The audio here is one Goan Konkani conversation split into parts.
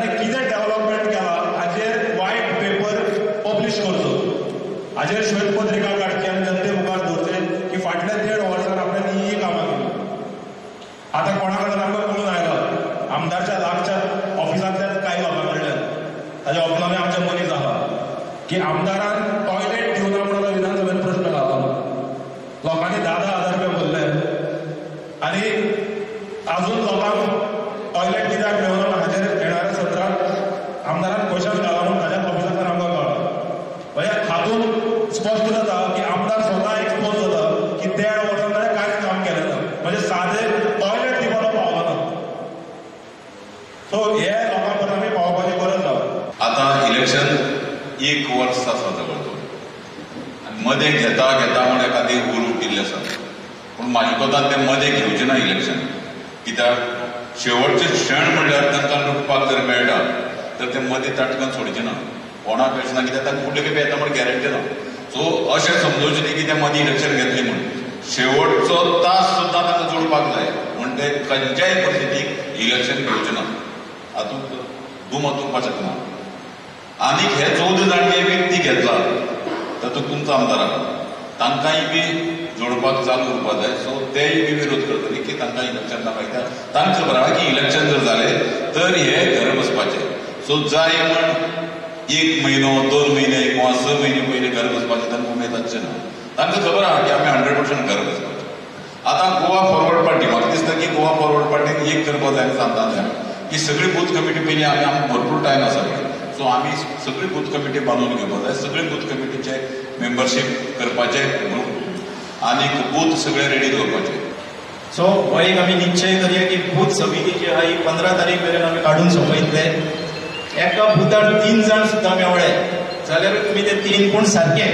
ताणें कितें डेव्हलपमेंट केलां हाचेर व्हायट पेपर पब्लिश करचो, हाचेर श्वेतपत्रिका काडची आनी जनते मुखार दवरचें की फाटल्या 1.5 वर्सां आपल्यान ही कामां केली. आतां कोणा कडेन आमकां कळून आयला, आमदारच्या लागच्या ऑफिसांतल्यान कांय लोकां कडल्यान, ताच्या ऑफिसांनी आमचे मनीस आसा की आमदारान टॉयलेट दिवना म्हणून विधानसभेन प्रश्न घाला, लोकांनी 10-10 हजार रुपया भरले आनी अजून लोकांक टॉयलेट कित्याक मेळना हाचेर येणाऱ्या सत्रांत आमदारान क्वेश्चन घाला म्हणून ताच्या ऑफिसांतल्यान आमकां कळ्ळां. म्हणजे हातूंत स्पश्ट जाता की आमदार स्वता एक्सपोज जाता की 1.5 वर्सां ताणें कांयच काम केलें ना, म्हणजे सादें टॉयलेट दिवपाक पावलो ना. सो हे लोकां पर्यंत आमी पावपाची गरज आसा. आतां इलेक्शन 1 वर्स आसा जवळ जवळ, आनी मदें घेता घेता म्हूण एखादी उर उठिल्ली आसा, पूण म्हाज्या कोतान तें मदें घेवचें ना इलेक्शन, कित्याक शेवटचे क्षण म्हणल्यार तांकां लुटपाक जर मेळटा तर ते मदें ताटकन सोडचें ना, कोणाक अशें ना कित्याक तांकां फुडले खेपे येता म्हूण गॅरंटी ना. सो अशें समजोवचें न्ही की ते मदीं इलेक्शन घेतलें म्हूण, शेवटचो तास सुद्दां तांकां जोडपाक जाय म्हूण ते खंयच्याय परिस्थितीक इलेक्शन घेवचें ना, हातूंत दुमत उरपाक शकना. आनीक हे 14 जाण जे व्यक्ती घेतला तातूंत तुमचो आमदार आहा, तांकांय बी जोडपाक चालू उरपाक जाय. सो तेय बी विरोध करतले की तांकां इलेक्शन नाका, कित्याक तांकां खबर आहा की इलेक्शन जर जालें तर हे घर बसपाचे. सो जाय म्हण 1 म्हयनो 2 म्हयने किंवा 6 म्हयने पयलीं घर बसपाचें तांकां उमेद आसचें ना, तांकां खबर आहा की आमी 100% घर बसपाचें. आतां गोवा फॉरवर्ड पार्टी, म्हाका दिसता की गोवा फॉरवर्ड पार्टीन एक करपाक जाय आनी सांगता जाय की सगळी बूथ कमिटी पयलीं आमी आमकां भरपूर टायम आसा पळय, सो आमी सगळी बूथ कमिटी बांदून घेवपाक जाय, सगळे बूथ कमिटीचे मेंबरशीप करपाचे आनी बूथ सगळे रेडी दवरपाचे. सो हो एक आमी निश्चय करया की बूथ समिती जी आहा ही 15 तारीख मेरेन आमी काडून सोंपयतले. एका बुथार 3 जाण सुद्दां मेवळे जाल्यार तुमी ते 3 पूण सारके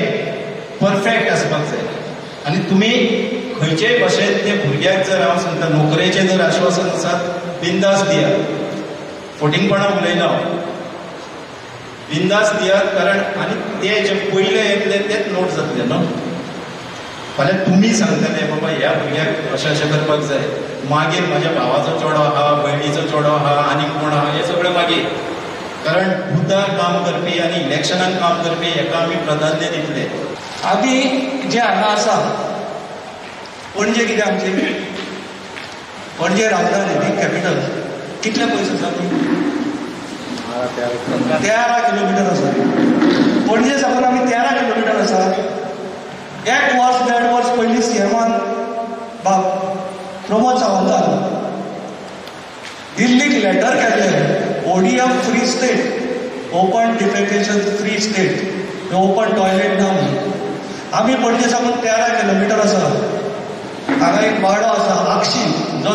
परफेक्ट आसपाक जाय. आनी तुमी खंयचेय भाशेन ते भुरग्याक जर हांव सांगता नोकरेचें जर आश्वासन आसा बिंदास दियात, फटींगपणां उलयना हांव, बिंदास दियात, कारण आनी ते जे पयले येतले तेच नोट जातले न्हू. फाल्यां तुमी सांगतले बाबा ह्या भुरग्याक अशें अशें करपाक जाय, मागीर म्हाज्या भावाचो चेडो आहा, भयणीचो चेडो आहा, आनीक कोण आहा, हें सगळें मागीर. कारण बुथार काम करपी आनी इलेक्शनाक काम करपी हेका आमी प्राधान्य दितले. आमी जे हांगा आसा पणजे, कितें आमची पणजे राजधानी न्ही, कॅपिटल, कितले पयस आसा? 13 किलोमिटर आसा. पणजे साकून आमी 13 किलोमिटर आसा. 1 वर्स 1.5 वर्स पयलीं सीएमान बाब प्रमोद सावंतान दिल्लीक लेटर केल्लें, ODF free state, open defecation free state, open toilet ना म्हणून. आमी पणजे साकून 13 किलोमिटर आसा. हांगा एक वाडो आसा आक्षी, जो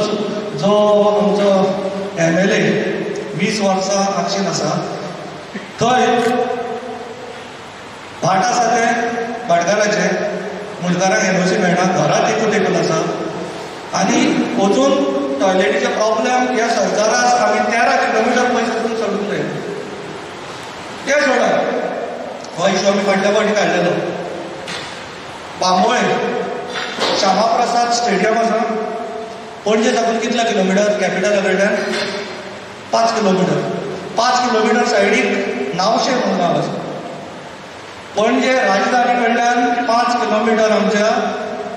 जो आमचो MLA 20 वर्सां आक्षीन आसा, थंय भाट आसा तें भाटकाराचें, मुंडकारांक एनओसी मेळना, घरां तेकून तेकून आसा आनी वचून टॉयलेटीचे प्रॉब्लेम ह्या सरकाराक आमी 13 किलोमिटर पयस वचून सोडूंक जाय. तें सोडा, हो इशू आमी फाटल्या फावटी काडलेलो. बांबोळे श्यामाप्रसाद स्टेडियम आसा, पणजे साकून कितले किलोमिटर कॅपिटला कडल्यान? 5 किलोमिटर. 5 किलोमिटर सायडीक नावशे म्हणून गांव आसा. पणजे राजधानी कडल्यान 5 किलोमिटर आमच्या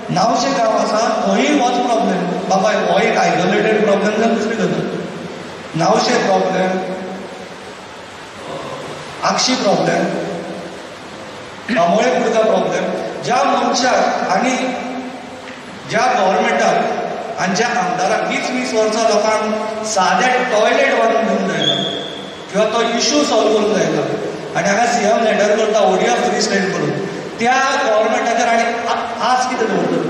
नावशे गांव आसा, थंय होच प्रॉब्लेम. बाबा हो एक आयसोलेटेड प्रॉब्लेम जाल्यार दुसरी गजाल. नावशे प्रॉब्लेम, आक्षी प्रॉब्लेम, बांबोळे कुडका प्रॉब्लेम. ज्या मनशाक आनी ज्या गव्हर्मेंटाक आनी ज्या आमदाराक 20-20 वर्सां लोकांक सादें टॉयलेट बांदून दिवंक जायना किंवा तो इशू सॉल्व करूंक जायना, आनी हांगा सीएम लेटर करता ओडीएफ फ्री स्टेट करून, त्या गव्हर्मेंटाचेर आनी आज कितें दवरतले?